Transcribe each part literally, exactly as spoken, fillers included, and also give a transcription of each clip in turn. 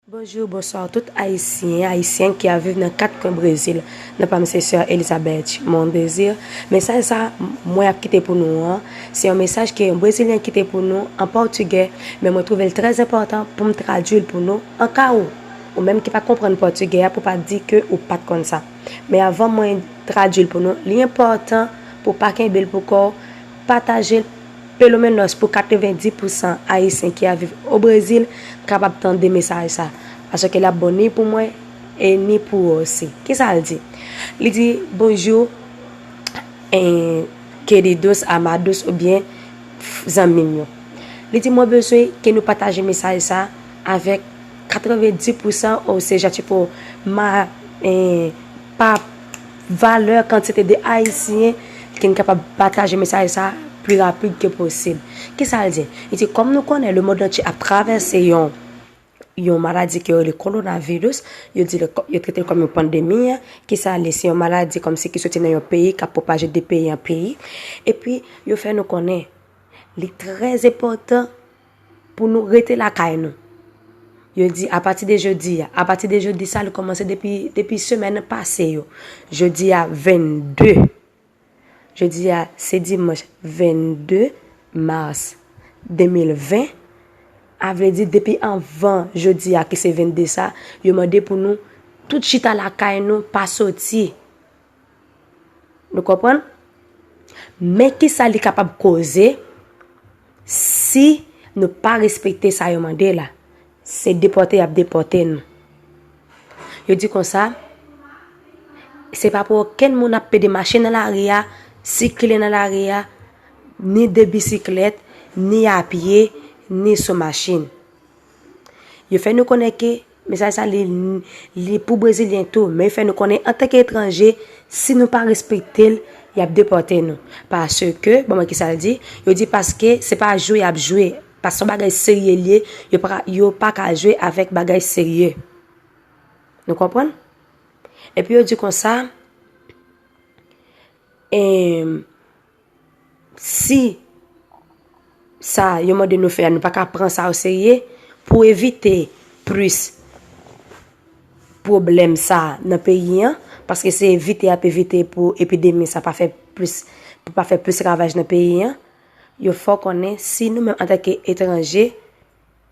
Bonjou, bonswa tout Ayisyen, Ayisyèn ki ap viv nan kat kwen Brezil. Non pa m se Sè Elizabeth Mondésir. Mesaj sa mwen ap kite pou nou an, se yon mesaj ke yon Brezilyen kite pou nou an pòtigè, men mwen twouve l trè enpòtan pou m tradui l pou nou, an ka ou, ou menm ki pa konprann pòtigè a, pou pa di ke ou pa t konn sa. Men avan mwen tradui l pou nou, li enpòtan pou pa kenbe l pou kò w, pataje l, pelomenos pou katrevenndis pousan Ayisyen ki ap viv o Brezil kapab tande mesaj sa, paske l ap bon ni pou mwen e ni pou ou osi. Kisa l di? Li di, bonjou, eh, queridos, amados, oubyen f-, zanmi m yo. Li di, mwen bezwen ke nou pataje mesaj sa avèk katrevenndis pousan, ou se jan tipo ma, eh, pa valè kantite de Ayisyen ki n kapab pataje mesaj sa pli rapid ke posib. Kisa l di? Li di, kòm nou konnen, lemonn antye ap travèse yon, yon maladi ki rele kowonaviris, yo di l kò-, yo trete l kòm yon pandemi, kisa l ye? Se yon maladi kòmsi ki soti nan yon peyi, k ap pwopaje de peyi an peyi. Epi, yo fè nou konnen, li trè enpòtan pou nou rete lakay nou. Yo di, apati de jodi a, apati de jodi sa, li kòmanse depi, depi semèn pase yo. Jodi a, vennde. Jodi a, se dimanch vennde mas de mil ven. A vle di, depi anvan jodi a, ki se vennde sa, yo mande pou nou tout chita lakay nou, pa soti. Nou konprann? Men kisa li kapab koze si nou pa respekte sa yo mande la? Se depòte y ap depòte nou. Yo di konsa, se pa pou okenn moun ap pede mache nan lari a, sikile nan lari a, ni de bisiklèt, ni a pye, ni sou machin. Yo fè nou konnen ke mesaj sa li, li pou Brezilyen tou, men yo fè nou konnen antanke etranje, si nou pa respekte l, y ap depòte nou. Paske, bon, men kisa l di? Yo di paske se pa jwe y ap jwe, paske se yon bagay serye l ye, yo pa, yo pa ka jwe avèk bagay serye. Nou konprann? Epi yo di konsa, em, si sa yo mande nou fè a, nou pa ka pran sa oserye, pou evite plis pwoblèm sa nan peyi an, paske se evite y ap evite pou epidemi sa pa fè plis, pou pa fè plis ravaj nan peyi an, yo fè w konnen si nou menm antanke etranje,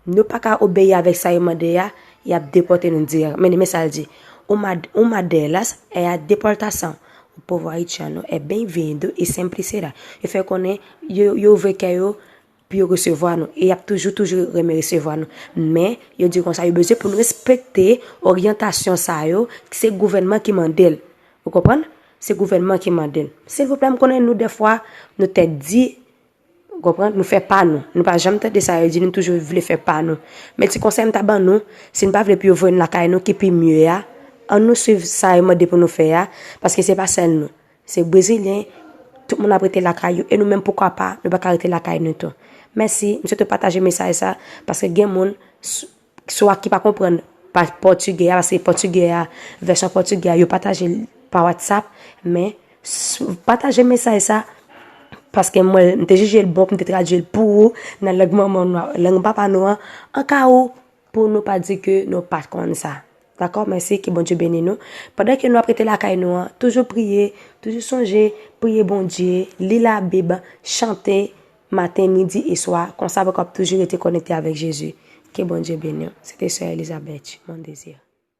nou pa ka obeyi avèk sa yo mande a, y ap depòte nou dirèk. Men, men sa l di, uma, uma delas é a deportação. O povo haitiano é bem-vindo e sempre será. Yo fè konnen yo, yo ouvri kè yo pou yo resevwa nou. E y ap toujou, toujou renmen resevwa nou. Men, yo di konsa, yo bezwen pou nou respekte oryantasyon sa yo, se gouvènman ki mande l. Ou konprann? Se gouvènman ki mande l. Silvouplè, m konnen nou, dèfwa, nou tèt di, ou konprann? Nou fè pa nou. Nou pa janm tande sa yo di, nou toujou vle fè pa nou. Men ti konsèy m ta ban nou, si n pa vle pou yo voye n lakay nou, ki pi mye a, ann nou swiv sa yo mande pou nou fè a, paske se pa sèl nou. Se Brezilyen, tout moun ap rete lakay yo, e nou menm, poukwa pa, nou pa ka rete lakay nou tou. Mèsi, m swete w pataje mesaj sa, paske gen moun, s-, swa ki pa konprann pa pòtigè a, paske pòtigè a, vèsyon pòtigè a, yo pataje l pa WhatsApp, men s-, pataje mesaj sa, paske mwen, m te jije l bon, m te tradui l pou ou, nan lang manman nou, lang papa nou an, an ka ou, pou nou pa di ke nou pa t konn sa. Dakò? Mèsi, ke Bondye beni nou. Pandan ke nou ap rete lakay nou an, toujou priye, toujou sonje, priye Bondye, li Labib, chante, maten, midi e swa, konsa pou w kab toujou rete konekte avèk Jezi. Ke Bondye beni w. Se te Sè Elizabeth Mondésir.